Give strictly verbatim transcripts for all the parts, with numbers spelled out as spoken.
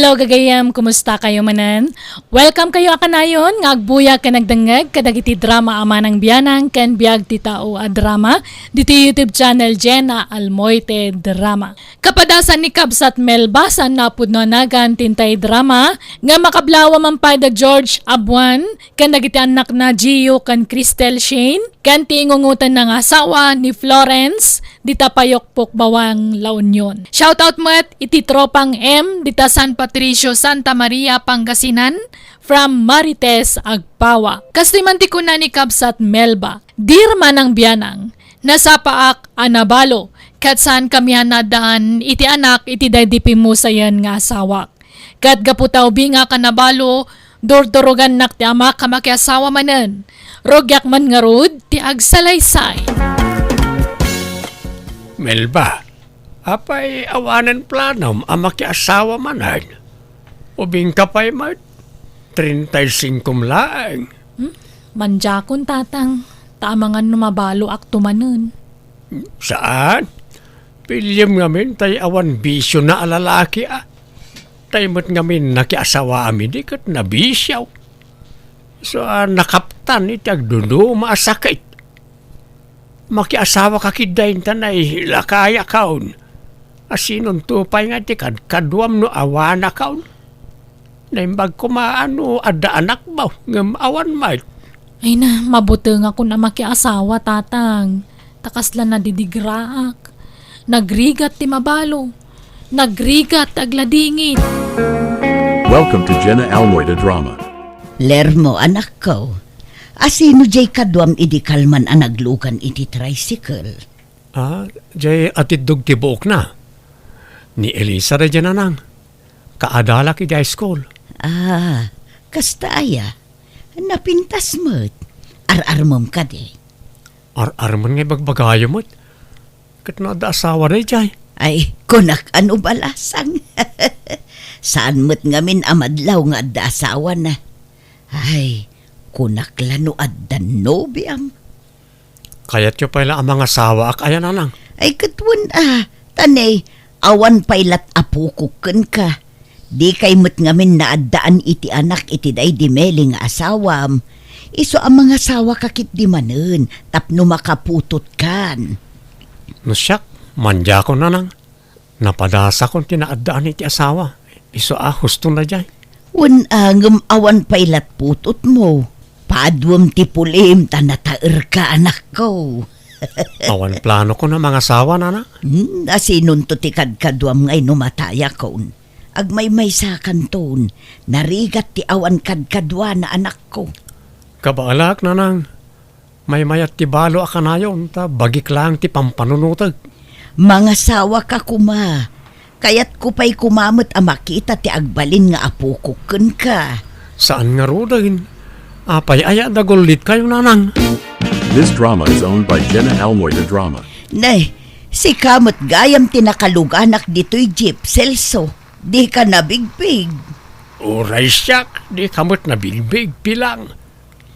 Hello, gagayem, kumusta kayo manen? Welcome kayo a kanayon nga agbuya ken agdengngeg kadagiti drama a manang bianang ken biag ti tao a drama diti YouTube channel Jenna Almoite Drama. Kapadasan ni Kabsat Melba saan napudno a nagan ti intay drama nga makablaaw a man pay da George Abuan ken dagiti annakna Gio ken Cristel Shane ken ti ingungotenna nga asawa ni Florence dita Payokpok Bawang, La Union. Shoutout met iti Tropang M dita San Patricio, Santa Maria, Pangasinan, from Marites Agpawa. Kastoy man ti kuna ni Kabsat Melba, "Dear manang bianang, nasapaak a nabalo ket saankami a naaddaan iti anak iti daydi pimmusayen nga asawak. Ket gapu ta ubingak a nabalo, durdurugannak ti amak a makiasawa manen. Rugiak man ngarud ti agsalaysay." Melba, apay awanen planom a makiasawa manen? Ubingka pay met, treinta y cinco laeng. Hmm? Mandiakon, Tatang, ta amangan no mabaloakto manen. Saan? Piliem ngamin tay awan bisiona a lalaki a. Tay met ngamin nakiasawaam idi ket nabisio. So, a, nakaptan iti agduduma a sakit. Makiasawaka ketdi ta nailakayakon. Asinonto pay nga ti kadkaduam no awanakon? Naimbag koma no adda anakmo, ngem awan met. Ay na, mabutengakon a makiasawa, Tatang. Ta kasla nadidigraak. Nagrigat ti mabalo. Nagrigat ti agladingit. Welcome to Jenna Almoida Drama. Lermo, anakko. Asino jay kaduam idi kalman a naglugan iti tricycle? Ah, jay atiddog ti buokna. Ni Elisa daydiay, nanang. Kaadalak iti high school. Ah, kasta aya? Napintas met. Ar-armem kadi? Ar-armen nga ibagbagayo met. Ket no adda asawa daydiay? Ay, kunak a no balasang. Saan met ngamin a madlaw nga adda asawana. Ay, kunak la no adda nobiam. Kayatyo pay la a mangasawaak aya, nanang? Ay, ket wen a, ta ne, awan pay lat apokok kenka. Dikay met ngamin naaddaan iti anak iti daydi meli nga asawam. Isu a mangasawaka ketdi manen tapno makaputotkan. No siak, mandiakon, nanang. Napadasakon ti naaddaan iti asawa. Isu a hustona jay. Wen a, ngem awan pay lat putotmo. Paduem ti pulim ta nataerka, anakko. Awan planokon a mangasawa, nana? Hmm, asinonto ti kadkaduam nga inumatayak? Agmaymaysakanton, narigat ti awan kadkaduana, anakko. Kabaalak, nanang. Maymayat ti balo a kanayon, ta bagik laeng ti pampanunotek. Mangasawaka koma. Kayatko pay koma met a makita ti agbalin nga apokok kenka. Saan ngaruden? Apay aya dagullitkayo, nanang? This drama is owned by Jenna Almoida Drama. Ne, sika met gayam ti nakaluganak ditoy jeep, Celso. Dika nabigbig. Uray siak, dika met nabigbig, Pilang.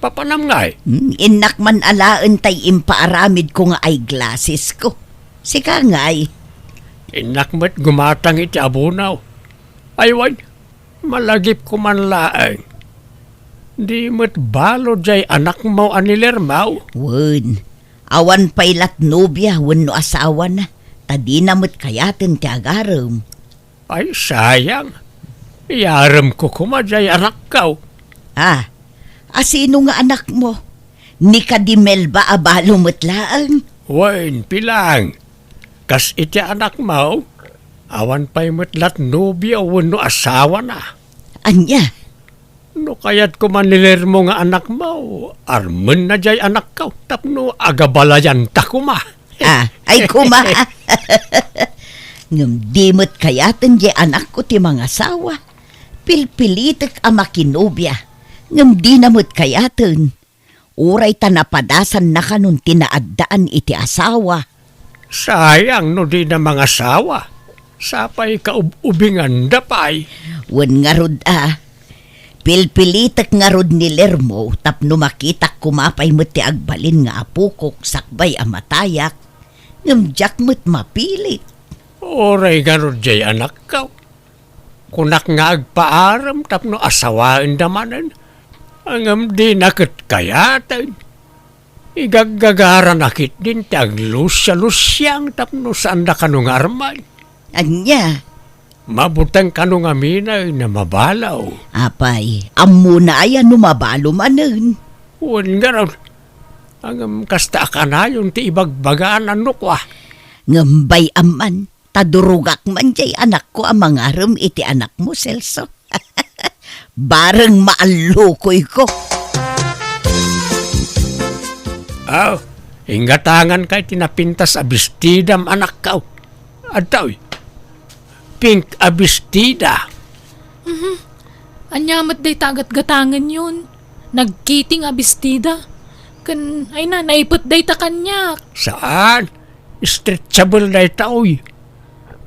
Papanam ngay? Hmm, innak man alaen tay impaaramidko nga eyeglassesko. Sika ngay? Innak met gumatang iti abunaw. Ay wen, malagipko man laeng. Di met balo jay anakmo a ni Lermo? Wen, awan pay lat nobia wenno asawana, ta dina met kayaten ti agarem. Ay, sayang. Iyaremko koma jay anakko. Ah, asino nga anakmo? Ni kadi Melba a balo met laeng? Wen, Pilang. Kas iti anakmo, awan pay met lat nobia wenno asawana. Ania? No kayatko man ni Lermo nga anakmo, armenna jay anakko tapno agabalayanta koma. Ah, ay koma. Ngem di met kayaten jay anakko ti mangasawa. Pilpilitek a makinobia, ngem dina met kayaten. Uray ta napadasanna kanon ti naaddaan iti asawa. Sayang no dina mangasawa. Sapay kaub-ubinganda pay. Wen ngarud a, pilpilitek ngarud ni Lermo tapno makitak koma pay met ti agbalin nga apokok sakbay a matayak. Ngem diak met mapilit. Uray ngarud jay anakko. Kunak nga agpaarem tapno asawaenda manen. Ngem dina ket kayaten. Igaggagaranak ketdin ti aglusialusiang tapno saanda kano nga armen. Ania? Mabuteng kano ngamin a mabalo. Apay, ammona aya no mabalo manen? Wen ngarud. Ngem kasta a kanayon ti ibagbagana no kua. Ngem bay-am man, ta durogak man jay anakko a mangarem iti anakmo, Celso. Bareng maallukoyko. Aw, inggatangan kay ti napintas a bestidam, anakko. Adtoy, pink a bestida. Mhm. Ania met dayta a gatgatangenyon? Nagkiting a bestida. Ken, ay na, naipet dayta kaniak. Saan? Stretchable dayta, oy.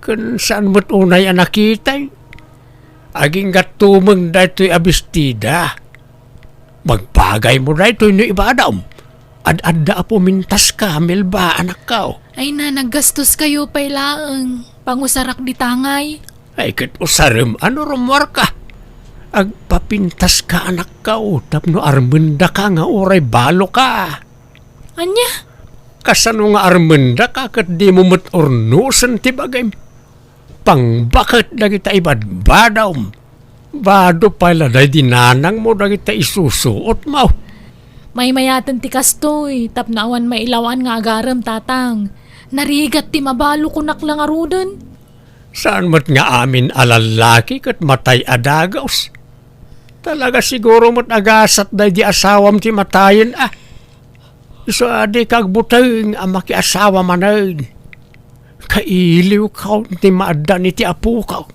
Ken saan met unay a nakitay? Agingga tumeng daytoy a bestida. Magbagaymo daytoy no ibadam. Ad-adda a pumintaska, Melba, anakko. Ay na, naggastoskayo pay laeng. Pangusarak di tangay. Ay, ket usarem a no rummuarka. Agpapintaska, anakko, tapno armendaka nga uray baloka. Ania? Kasano nga armendaka ket dimo met urnosen ti bagim? Pangbaket dagita ibadbadam. Bado pay la daydi nanangmo dagita isusuotmo. Maymayaten ti kastoy, tapno awan mailawan nga agarem, tatang. Narigat ti mabalo, kunak la ngaruden. Saan met nga amin a lallaki ket matay a dagus? Talaga siguro met a gasat daydi asawam ti matayen a. Isu a dika agbuteng a makiasawa manen. Kailiwko ti maaddan iti apoko.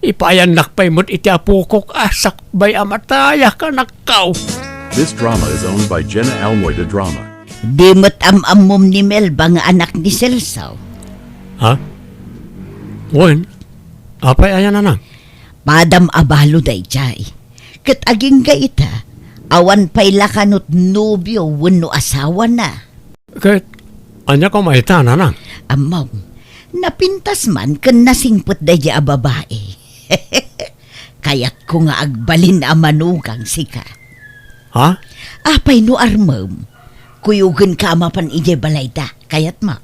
Ipayannak pay met iti apokok a sakbay a matayak, anakko. This drama is owned by Jenna Almoy de Drama. Di met am-ammom ni Melba nga anak ni Celso? Ha? Wen, apay aya, nanang? Padam a balo daydiay. Ket agingga ita, awan pay la kano nobio wenno asawana. Ket ania koma ita, nanang? Ammom, napintas man ken nasingpet daydiay a babai. Kayatko nga agbalin a manugang sika. Ha? Apay no armem, kuyogenka a mapan idiay balayda. Kayatmo?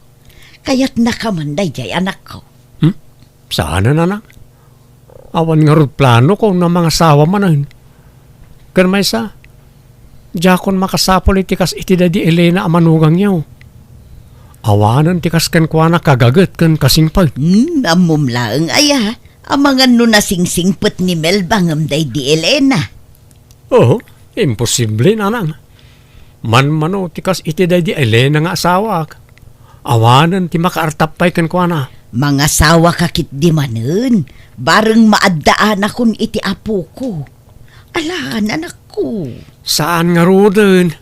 Kayatnaka man daydiay, anakko. Hmm? Saanen, nanang? Awan ngarud planoko no mangasawa manen. Ken maysa, diakon makasapul iti kas iti daydi Elena a manugangyo. Awanen ti kas kenkuana kagaget ken kasingpet. Hmm, ammom laeng aya, amangan no nasingsingpet ni Melba ngem daydi Elena. Oo, imposible, nanang. Manmano ti kas iti daydi Elena nga asawak. Awanen ti makaartap pay kenkuana. Mangasawaka ketdi manen, bareng maaddaanakon iti apoko. Alaan, anakko. Saan ngaruden.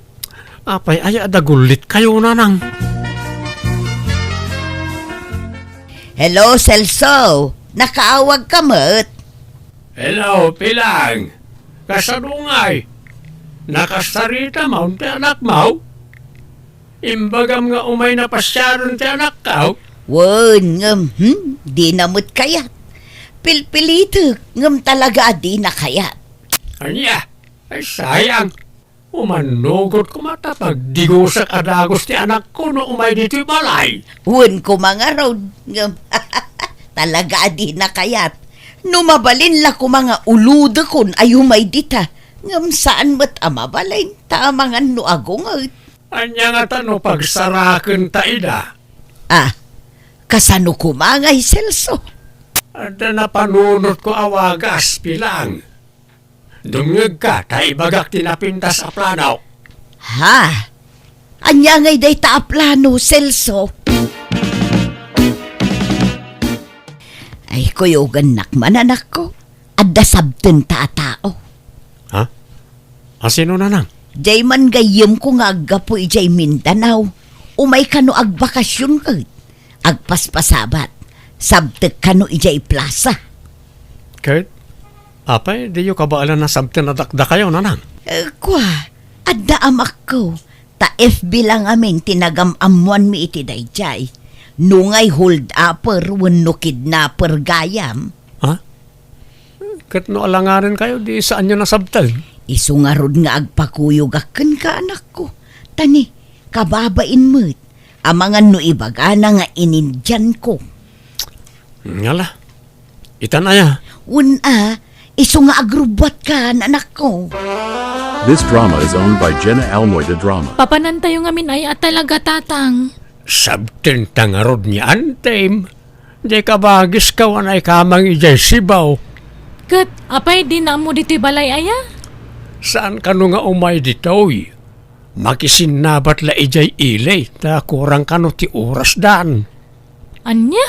Apay aya a dagullit kayo, nanang? Hello, Celso. Nakaawagka met? Hello, Pilang. Kasano ngay? Nakasarita manen ti anakmo? Imbagam nga umayna pasiaren ti anakko? Wen, ngem, hmm, dina met kayat. Pilpilitek, ngem talaga a dina kayat. Ania? Ay, sayang. Umannugot koma ta pagdigusak a dagus ti anakko no umay ditoy balay. Wen koma ngarud, ngem talaga a dina kayat. No mabalin la koma nga ulodekon a umay dita, ngem saan met a mabalin, ta amangan no agunget. Ania ngata no pagsarakenta ida? Ah, kasano koma ngay, Celso? Adda napanunotko a wagas, Pilang. Dumngegka ta ibagak ti napintas a plano. Ha? Ania ngay dayta a plano, Celso? Ay, kuyogannak man, anakko. Adda sabtenta a tao. Ha? A sino, nanang? Diay man gayyemko nga aggapu idiay Mindanao. Umay kano agbakasion ket agpaspasabat. Sabtek kano idiay plasa. Ket, apay, diyo kabaelan a sabten a dakdakayo, nanang? Eh, kua, adda amakko. Ta F B la ngamin ti nagam-ammoanmi iti daydiay. Nungay hold-upper wenno kidnapper gayam. Ha? Ket no alanganenkayo, di saanyo nasabten. Isu ngarud nga agpakuyogak kenka, anakko. Ta ni, kababain met, amangan no ibagana nga inindianko. Ngala, itan aya. Wen a, isu nga agrubbuatkan, anakko. This drama is owned by Jenna Almoy de Drama. Papanantayo ngamin aya a talaga, Tatang. Sabtenta ngarud ni Antem. Di kabagiska a naikamang idiay Sibaw. Ket, apay, dina ammo ditoy balay aya? Saan kano nga umay ditoy? Makisinnabat la idiay ili, ta kurang kano ti orasdan. Ania?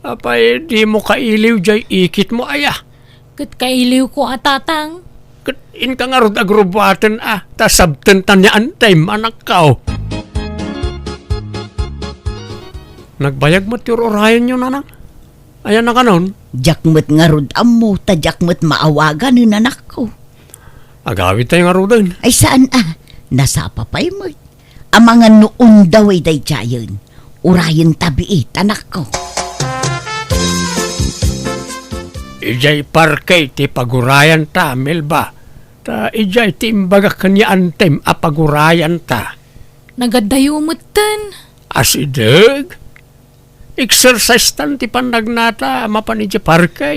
Apay, dimo kailiw diay ikitmo aya? Ket kailiwko a, Tatang. Ket inka ngarud agrubbuaten a, ta sabtenta ni Antem, anakko. Nagbayag met ti ur-urayenyo, Nanang? Ayan a kanon? Diak met ngarud ammo, ta diak met maawaganen, anakko. Agawidtayo ngaruden. Ay, saan a? Nasapa pay met. Amangan no undaw daydiayen. Urayenta biit, anakko. Idiay parke ti pagurayanta, Melba. Ta idiay ti imbagak ken ni Antem a pagurayanta. Nagaddayo metten. Asideg? Exercise tan ti pannagnata a mapan idiay parke.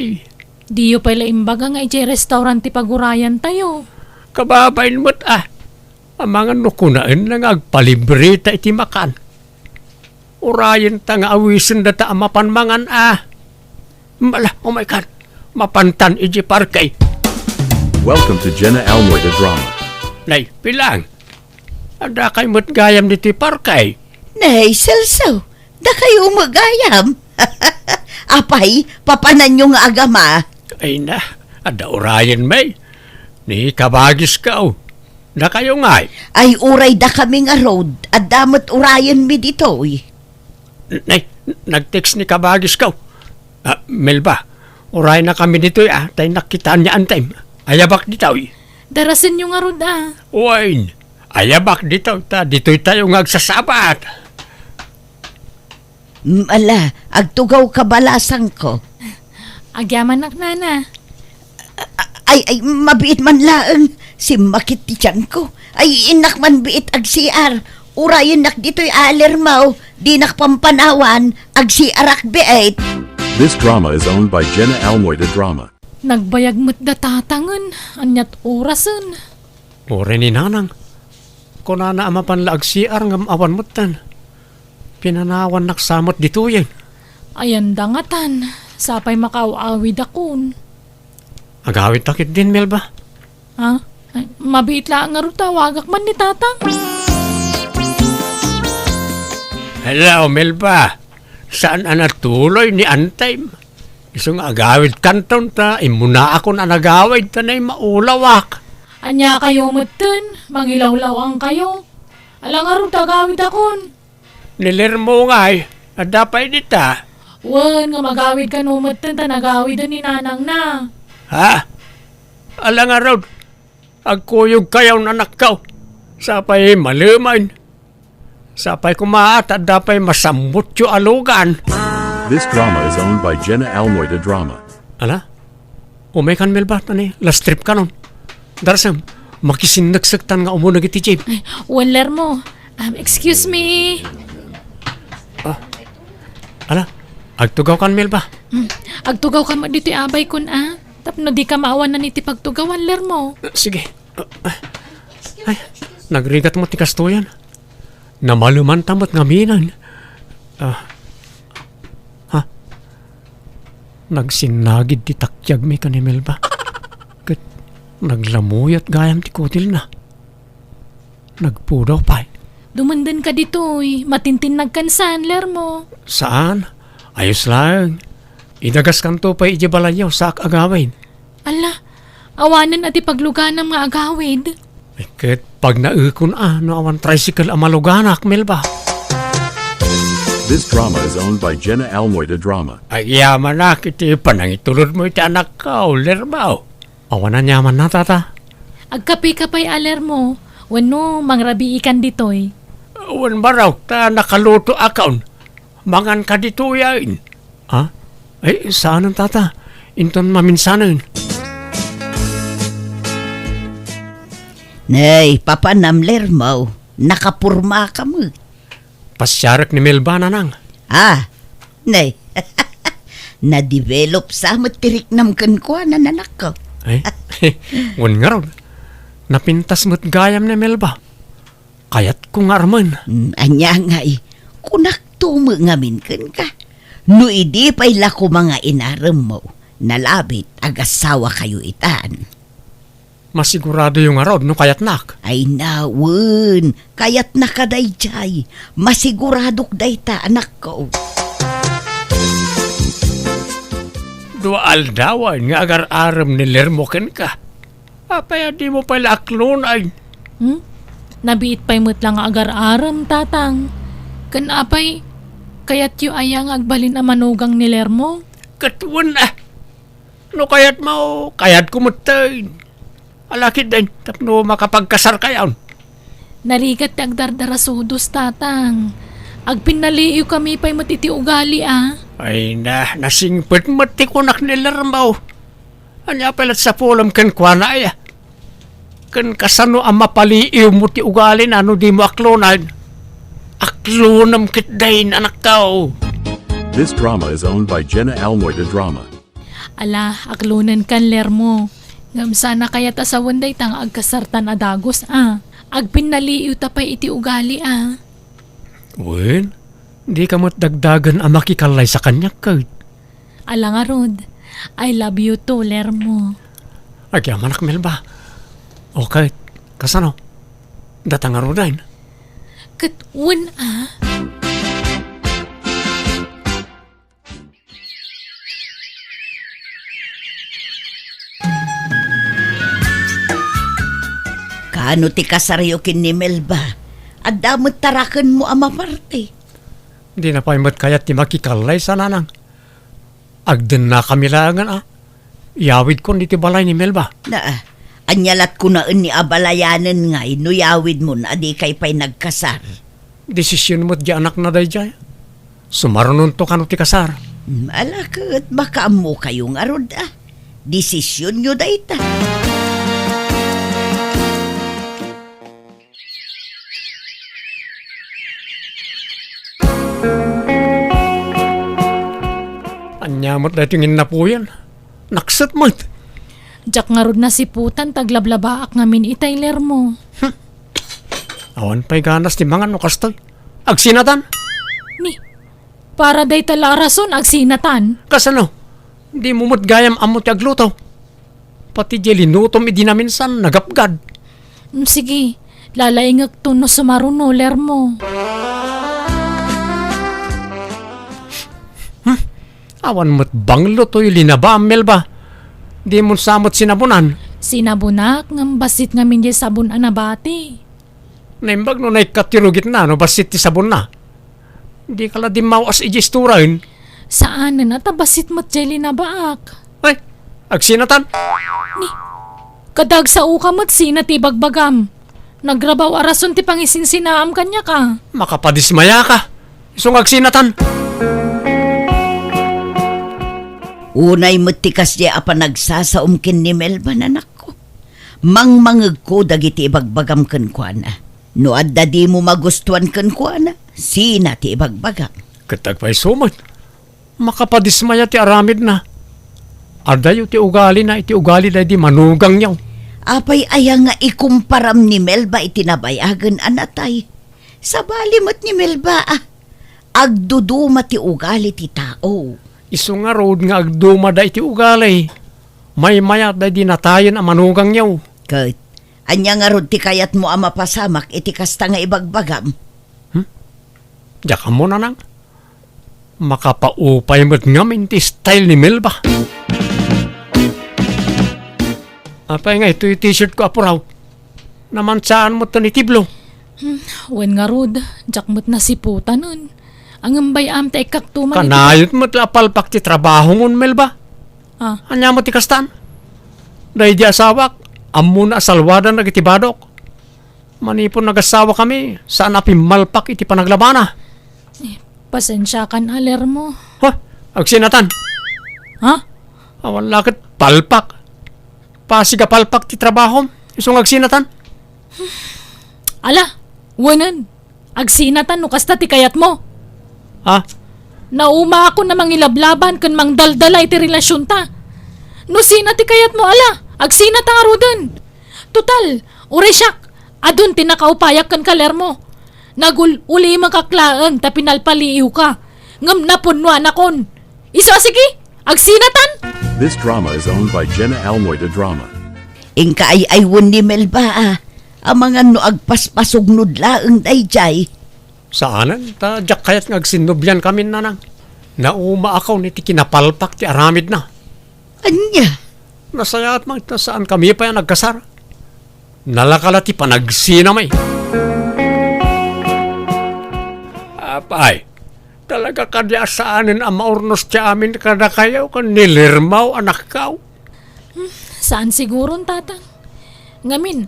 Diyo pay la imbaga nga idiay restaurant ti pagurayantayo. Kababain met a. Amangan no kunaenna nga agpalibreta iti makan. Urayenta nga awisen data a mapan mangan a. Mala, oh my God. Mapantan iti parke. Welcome to Jenna Almoy the Drama. Nay, pilang. Adda kay met gayam diti parke. Nay, Celso, dakayo met gayam. Apay, papananyo nga agama? Ay na, adda urayen, may. Ni kabagiska, oh. Dakayo ngay. Ay, uray dakami ngarud, adda met urayenmi ditoy. Nay, nag-text ni kabagiska, oh. Ah, Melba, urayennakami ditoy, ah, tay nakitaan ni Antem. Ayabak ditoy. Darasenyo ngarud, ah. Wen, ayabak ditoy, ta ditoytayo nga agsasabat. Mm, ala, agtugawka balasangko. Agyamanak, nana. A-, ay, ay, mabiit man laeng. Simmakit ti tiyanko. Ay, innak man biit ag-C R. Urayennak ditoy a, Lermo. Dinak pampanawan. Ag-C R ak biit. This drama is owned by Jenna Almoy de Drama. Nagbayag met da tatangen. Aniat orasen? Uray ni Nanang. Kunana a mapan la ag-C R ngem awan metten. Pinanawannak sa met ditoyen. Ayan da ngatan, sapay makaaw-awidakon. Agawidta ketdin, Melba. Ha? Ay, mabiit la ngarud ta awagak man ni Tatang. Hello, Melba. Saan a natuloy ni Antem? Isu nga agawidkanton ta, immunaakon a nagawid ta nay maulawak. Ania kayo metten, mangilawlawang kayo. Ala ngarud ta agawidakon. Ni Lermo ngay, adda pay dita. Wen, nga magawid kano metten ta nagawiden ni nanangna. Ha? Ala ngarud, agkuyog kayo, anakko. Sapay malemen. Sapay koma, ta adda pay masammutyo a lugan. This drama is owned by Jenna Almoy de Drama. Ala? Umay kan, Melba, ta ni last trip kanon. Darsem, makisinneksek tan nga umuna iti jeep. Ay, wen, Lermo. Um, excuse me. Ah. Ala, agtugaw kan, Melba. Hmm, agtugaw ka met ditoy abaykon, ah. Tapno di ka maawanan iti pagtugawan, Lermo. Sige. Ah, ah. Ay, nagrigat mo ti kastoyan. Namalemanta met ngamin. Ah. Ha? Nagsinnagid ti takyagmi ken ni Melba. Ket naglamuyot gayam ti kutilna. Nagpudaw pay. Dumenden ka ditoy. Matintinnag kan saan, Lermo? Saan? Ayos laeng. Idagaskanto pay idiay balayyo, saak agawid. Ala, awanen a ti pagluganam nga agawid. Ay, ket pagnaekon a no awan tricycle a maluganak, Melba. This drama is owned by Jenna Almoy de Drama. Agyamanak iti panangitulodmo iti anakko, Lermo. Awan aniamanna, tata. Agkape ka pay a, Lermo. Wenno, mangrabiikan ditoy. Wen, barok, ta nakaluto akon. Mangan ka ditoyen. Ha? Ay, saanen, tata. Inton maminsanen. Nay, papanam, Lermo, nakapurma ka met. Pasiarek ni Melba, nanang. Ah, nay. Na-develop sa met ti riknam kenkuana, anakko. Ay, wen ngarud. Napintas met gayam ni Melba. Kayatko nga armen. Mm, ania ngay, kunakto met ngamin kenka. No idi pay la koma nga inaremmo, nalabit, agassawa kayo itan. Masiguradoyo ngarud no kayatnak? Ay, wen, kayatnaka daydiay. Masiguradok dayta, anakko. Dua aldawen nga agar-arem ni Lermo kenka. Apay a dimo pay la aklonay? Hmm? Nabiit pay met la nga agar-arem, tatang. Ken apay, kayatyo aya nga agbalin a manugang ni Lermo? Ket wen a. No kayatmo, kayatko metten. Ala ketdin, tapno makapagkasarkayon. Narigat ti agdardarasudos, tatang. Agpinnaliiwkami pay met iti ugali a. Ay na, nasingpet met ti kunak ni Lermo. Ania pay la't sapulem kenkuana aya? Ken kasano a mapaliiwmo ti ugalina no dimo aklonen? Aklonem ketdin, anakko. This drama is owned by Jenna Almoy de Drama. Ala, aklonenkan, Lermo. Ngem saan a kayat a sawen dayta nga agkasartan a dagus a. Agpinnaliiwta pay iti ugali a. Wen, dika met dagdagen a makikallaysa kaniak, ket. Ala ngarud, I love you too, Lermo. Agyamanak, Melba. Okay, kasano? Data ngaruden? Ket wen a. Kaano ti kasaryo ken ni Melba? Adda met tarakenmo a maparti. Dina pay met kayat ti makikallaysa, nanang. Agdennakami laengen a. Iyawidkon iti balay ni Melba. Na, ania lat kunaen ni abalayanen ngay no iyawidmon a dikay pay nagkasar? Desisyon met di anakna daydiay. Sumarunonto kano ti kasar. Hmm, ala ket makaammokayo ngarud a. Desisyonyo dayta. Ania met daytoy nga innapuyan? Nakset met. Diak ngarud nasiputan ta aglablabaak ngamin itay, Lermo. Hmm. Awan pay ganas ti mangan no kastoy. Agsinatan? Ni, para dayta la a rason, agsinatan. Kasano? Dimo met gayam ammo ti agluto. Pati diay linutom idi naminsan, nagapgad. Mm, sige, lalaingekto no sumaruno, Lermo. Hmm? Awan met banglo toy linaba, Melba. Dimon sa met sinabonan? Sinabonak, ngem bassit ngamin diay sabon a nabati. Naimbag no naikkat ti rugitna no bassit ti sabonna. Dika la dimmaw-as idiay istoraen. Saanen a ta bassit met diay linabaak. Ay, agsinatan. Ni, kadagsaoka met sina ti ibagbagam. Nagrabaw a rason ti pangisinsinam kaniak a. Makapadismayaka. Isu nga agsinatan. Unay met ti kasdiay a panagsasaom ken ni Melba, anakko. Mangmangegko dagiti ibagbagam kenkuana. No adda dimo magustuan kenkuana, sina ti ibagbagam. Ket agpayso met, makapadismaya ti aramidna. Adayo ti ugalina iti ugali daydi manugangyo. Apay aya nga ikumparam ni Melba iti nabayagen a natay? Sabali met ni Melba a. Agduduma ti ugali ti tao. Isu ngarud nga agdumada iti ugali. Maymayat daydi natayen a manugangyo. Ket, ania ngarud ti kayatmo a mapasamak iti kasta nga ibagbagam? Hmm? Diak ammo, nanang. Makapaupay met ngamin ti style ni Melba. Apay nga itoy t-shirt ko, apuraw? Namansaan met ti tiblo. Hmm, wen ngarud, diak met nasiputanen. Ngem bay-am ta ikkakto man iti Kanayot met la a palpak ti trabahomon, Melba. Ah. Ania met ti kastan? Daydi asawak, ammona a salwadan dagiti badok. Manipud nagassawakami, saan a pimmalpak iti panaglabana. Eh, pasensiakan, Lermo. Ha? Agsinatan? Ha? Awan la ket palpak. Pasig a palpak ti trabahom. Isu nga agsinatan? Ala, wenen, agsinatan no kasta ti kayatmo. Ah? Naumaakon a mangilablabas ken mangdaldala iti relasionta. No sina ti kayatmo, ala, agsinata ngaruden. Total, uray siak, adun ti nakaupayak ken kalermo. Nagul-ulimekak laeng ta pinalpaliiwka, ngem napunnoanakon. Isu a sige, agsinatan! This drama is owned by Jenna Almoy de Drama. Inka ay-aywen ni Melba, ah. Amangan no agpaspasugnod laeng daydiay. Saanen, ta diak kayat nga agsinnobian kami, nanang. Naumaakon iti kinapalpak ti aramidna. Ania? Nasayaat man ta saan kami pay a nagkasar. Nalaka la ti panagsinami. Apay, talaga kadi a saanen a maurnos ti amin kadakayo ken ni Lermaw, anakkaw? Hmm, saan siguron, Tatang. Ngamin,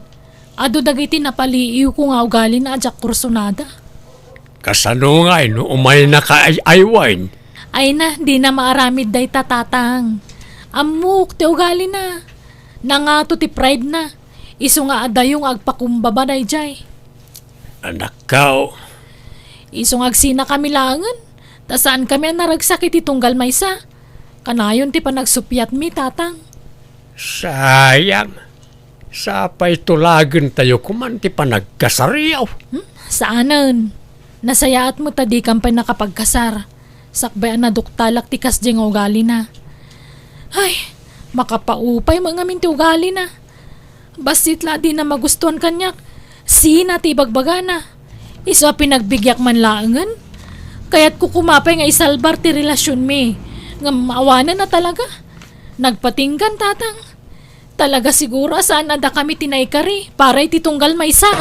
adu dagiti napaliiwko nga ugalina a diak kursunada. Kasano ngay no umaynaka ay-aywen? Ay na, dina maaramid dayta, Tatang. Ammok ti ugalina. Nangato ti pride na. Isu nga adayo nga agpakumbaba daydiay. Anakkaw. Isu nga agsinakami laengen, ta saankami a naragsak iti tunggal maysa. Kanayon ti panagsuppiatmi, Tatang. Sayang. Sapay tulagentayo koman ti panagkasaryo. Hmm? Saanen. Nasayaat met ta dikam pay nakapagkasar. Sakbay a naduktalak ti kasdiay nga ugalina. Ay, makapaupay met ngamin ti ugalina. Bassit la a dina magustuan kaniak. Sina ti ibagbagana? Isu a pinagbigiak man laengen. Kayatko koma pay nga isalbar ti relasionmi. Ngem awanen a talaga. Nagpatinggan, Tatang. Talaga siguro a saan a dakami ti naikari para iti tunggal maysa.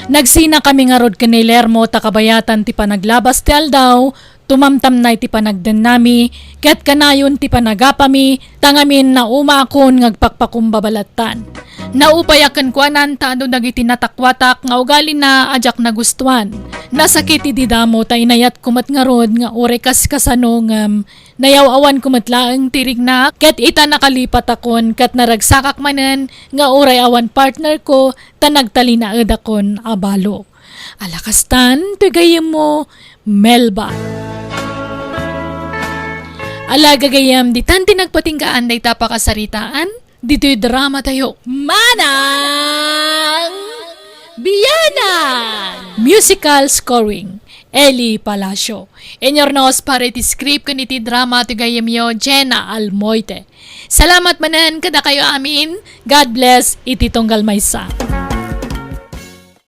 Nagsinakami ngarud ken ni Lermo ta kabayatan ti panaglabas ti aldaw, tumamtamnay ti panagdennami, ket kanayon ti panagapami, ta ngamin naumaakon nga agpakpakumbaba lattan. Naupayak kenkuana ta adu dagiti natakuatak nga ugalina a diak nagustuan. Nasakit idi damo ta inayatko met ngarud nga uray kas kasano ngem nayaw-awanko met laeng ti rigna, ket ita nakalipatakon ket naragsakak manen nga uray awan partnerko ta nagtalinaedakon a balo. Ala kastan, ti gayyemmo, Melba. Ala gagayyem, ditan ti nagpatinggaan dayta pakasaritaan, ditoy dramatayo. Manang Biyanan! Musical scoring, Eli Palacio. Inyurnos para iti script ken iti drama ti gayyemyo, Jenna Almoite. Salamat manen kadakayo amin. God bless iti tunggal maysa.